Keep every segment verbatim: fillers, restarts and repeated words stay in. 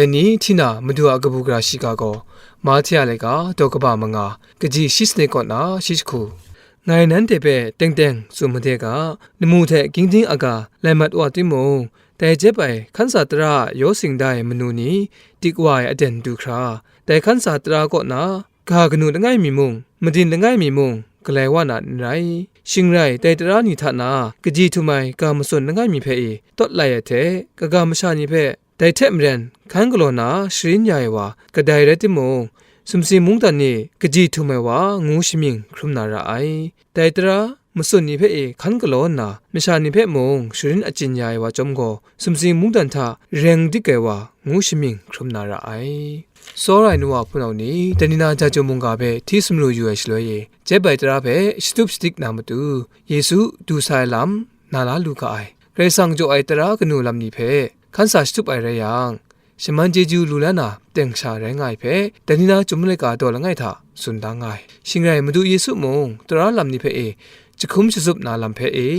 Dai ni hti na Madu a kabu gara shiga gaw, Mahte a laika daw kaba manga, kaji shi sanit kaw na shi jahku. Ngai nanhte hpe teng teng tsun made ga, lamu hte gingding aga lai mat wa timung, dai jep ai hkan sa tara a yaw sing da ai manu ni dik wa ai aten du hkra, dai hkan sa tara kaw na ga kanu langai mi mung, madin langai mi mung, galai wa na n rai. Shing rai, dai tara ni hta na kaji htum ai ga matsun langai mi hpe e tawt lai ai hte, kaga masha ni hpe dai hte maren hkan galaw na sharin ya ai wa kadai rai timung, sumsing mungdan ni kaji htum ai wa ngu shamying hkrum na ra ai. Dai tara matsun ni hpe e hkan galaw nna, masha ni hpe mung sharin achyin ya ai wa chyawm gaw, sumsing mungdan hta reng dik ai wa ngu shamying hkrum na ra ai. Tsawra ai nu wa hpunau ni, dai ni na Jaju mungga hpe hti sumru yu ai shaloi e, jep ai tara hpe shatup shadik na matu, Yesu du sa ai lam na la lu ga ai. Karai Kasang jaw ai tara kanu lam ni hpe hkan sa shatup ai rai yang, shaman chyeju lu la na teng sha rai nga ai hpe, dai ni na chyum laika daw langai hta tsun da nga ai. Shing rai, Madu Yesu mung tara lam ni hpe e jahkum shatsup na lam hpe e,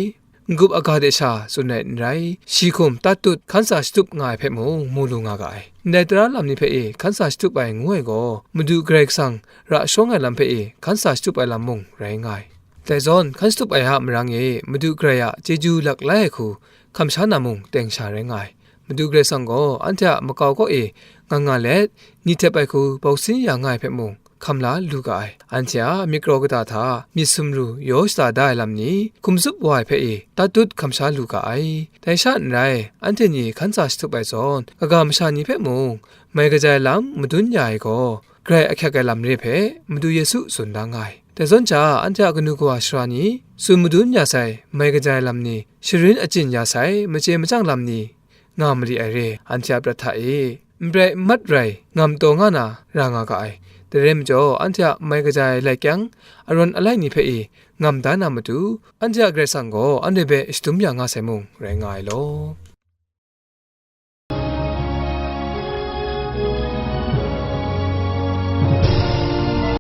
n-gup aga de sha tsun ai n rai, shi hkum tat tut hkan sa shatup nga ai hpe mung mu lu nga ga ai. Ndai tara lam ni hpe e hkan sa shatup ai ngu ai gaw, Madu Karai Kasang ra shawng ai lam hpe e hkan sa shatup ai lam mung rai nga ai. Dai zawn, hkan shatup ai a marang e Madu Karai a chyeju lak lai ai hku hkam sha na mung teng sha rai nga ai. Madu Karai Kasang gaw anhte a makau kaw e ngang nga let, ni htep ai hku bau sin ya nga ai hpe mung hkam la lu ga ai. Anhte a myit karaw kata hta myit sumru yaw shada da ai lam ni hkum tsup wa ai hpe e tat tut hkam sha lu ga ai. Dai sha n rai, anhte ni hkan sa shatup ai zawn, kaga masha ni hpe mung mai kaja ai lam madun ya ai gaw, Karai ahkyak ai lam re hpe Madu Yesu tsun da nga ai. Dai zawn hta, anhte a kanu kawa sara ni tsun madun ya sai, mai kaja ai lam ni, sharin achyin ya sai, machye machyang lam ni, nga mali ai re, anhte a prat hta e, n prai n mat rai, ngam taw nga na ra nga ga ai. Dai rai majaw, anhte a mai kaja ai lai kyang, arawn alai ni hpe e ngam da na matu, anhte a Karai Kasang gaw anhte hpe shadum ya nga sai mung rai nga ai law.